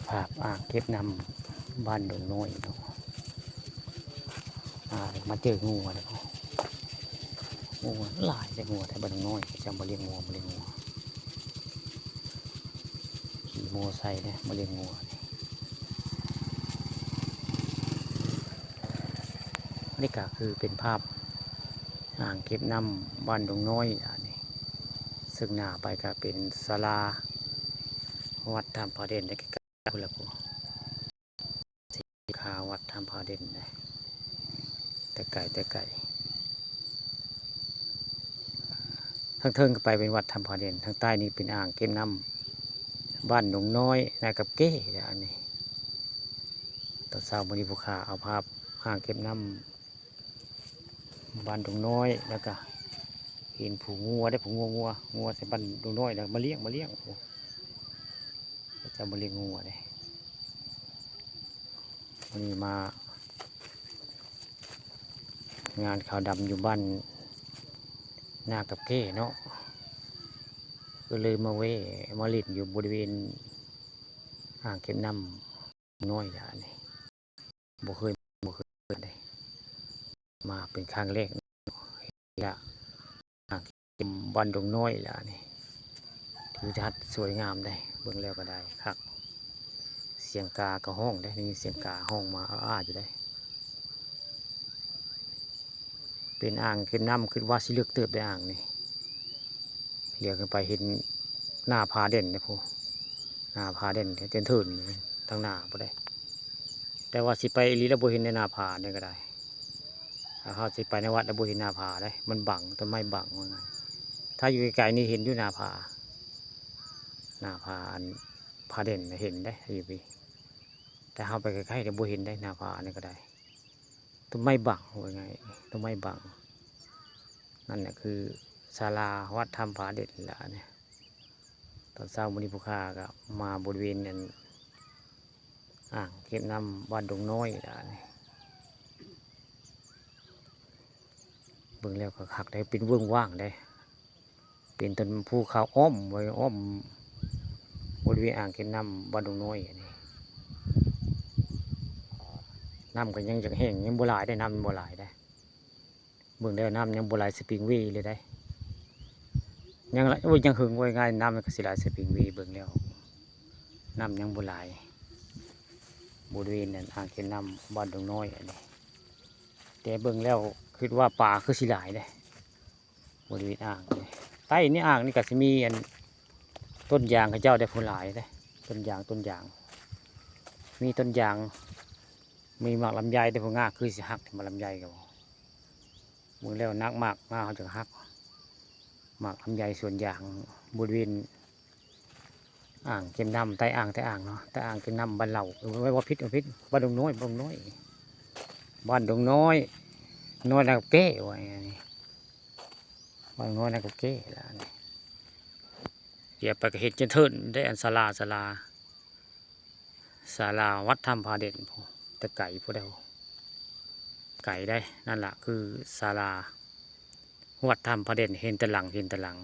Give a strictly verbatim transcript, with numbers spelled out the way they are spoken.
ภาพอ่างเก็บน้ำบ้านดงน้อยเนาะ อ่า มาเจองัวแล้ว งัวหลายเลย งัวแถวบ้านดงน้อย จะมาเลี้ยงงัว มาเลี้ยงงัว ขี่มอไซค์เนี่ย มาเลี้ยงงัวเนี่ย นี่ก็คือเป็นภาพอ่างเก็บน้ำบ้านดงน้อย อันนี้ ซึ่งหน้าไปก็เป็นศาลาวัดถ้ำผาเด่น ได้ใกล้ๆ พุ้นละพุ้น สีขาววัดถ้ำผาเด่นนะ แต่ไกลแต่ไกล ทางเทิงก็ไปเป็นวัดถ้ำผาเด่น ทางใต้นี่เป็นอ่างเก็บน้ำบ้านดงน้อย นากับเก้ อันนี้ ตอนเช้ามื้อนี้ผู้ข้าเอาภาพอ่างเก็บน้ำบ้านดงน้อย แล้วก็เห็นผูงัวได้ ผูงัว งัว งัวใส่บ้านดงน้อย แล้วมาเลี้ยง มาเลี้ยง โอ้ เขาเจ้ามาเลี้ยงงัวเด้ วันนี้มา งานขาวดำอยู่บ้านนากับเก้เนาะ ก็เลยมาแวะ มาเล่นอยู่บริเวณอ่างเก็บน้ำน้อยอย่างนี้ บ่เคย บ่เคยเลย มาเป็นครั้งแรกละ อ่างเก็บบ้านดงน้อยละนี่ ทิวทัศน์สวยงามได้ เบิ่งแล้วก็ได้คัก เสียงกาก็ฮ้องได้ มีเสียงกาฮ้องมาอ้าๆ อยู่ได้ เป็นอ่างเก็บน้ำ คิดว่าสิเลิกเติบได้อ่างนี่ เหลียวขึ้นไปเห็นหน้าผาเด่นเด้พุ้น หน้าผาเด่นเทินๆ ทางหน้าพุ้นเด้ แต่ว่าสิไปอีหลีแล้วบ่เห็นในหน้าผานี่ก็ได้ ถ้าเฮาสิไปในวัดแล้วบ่เห็นหน้าผาเด้ มันบัง ต้นไม้บังว่างั้น ถ้าอยู่ไกลๆ นี่เห็นอยู่หน้าผา หน้าผาอันผาเด่นน่ะเห็นเด้ อยู่พี้ แต่เฮาไปใกล้ๆ แล้วบ่เห็นได้หน้าผานี่ก็ได้ ต้นไม้บังว่าไง ต้นไม้บัง นั่นน่ะคือศาลาวัดถ้ำผาเด่นละเนี่ย ตอนเช้ามื้อนี้ผู้ข้าก็มาบริเวณนั้น อ่างเก็บน้ำบ้านดงน้อยละเนี่ย เบิ่งแล้วก็คักได้ เป็นเวิ้งว้างได้ เป็นต้นภูเขาอ้อมไว้ อ้อมบริเวณอ่างเก็บน้ำบ้านดงน้อยอันนี้ น้ำก็ยังอยากแห้ง ยังบ่หลายได้ น้ำยังบ่หลายได้ เบิ่งแล้วน้ำยังบ่หลายสปริงเวย์เลยได้ ยังละ โอ้ย ยังหึงไว้ง่าย น้ำมันก็สิหลายสปริงเวย์ เบิ่งแล้ว น้ำยังบ่หลาย บริเวณนั้นอ่างเก็บน้ำบ้านดงน้อยอันนี้ แต่เบิ่งแล้วคิดว่าปลาคือสิหลายเด้ บริเวณอ่างนี่ ใต้นี่อ่างนี่ก็สิมีอันต้นยางเขาเจ้าได้พุ้นหลายเด้ ต้นยาง ต้นยาง มีต้นยาง มีหมากลำไยได้พุ้น งาคือสิหัก หมากลำไยก็บ่ เบิ่งแล้วหนักหมาก งาเขาจะหัก หมากลำไยสวนยาง บริเวณอ่างเก็บน้ำ ใต้อ่าง ใต้อ่างเนาะ ใต้อ่างเก็บน้ำบ้านเรา เออ ว่าผิด ว่าผิด บ้านดงน้อย บ้านดงน้อย บ้านดงน้อย น้อยนากับเก้ว่าไงนี่ บ้านดงน้อยนากับเก้ละนี่ เดี๋ยวไปก็เห็นจนเทินได้ อันศาลา ศาลา ศาลาวัดถ้ำผาเด่นพุ้น แต่ไกลพุ้นเด้อ ไกลได้ นั่นล่ะคือศาลาวัดถ้ำผาเด่น เห็นแต่หลัง เห็นแต่หลัง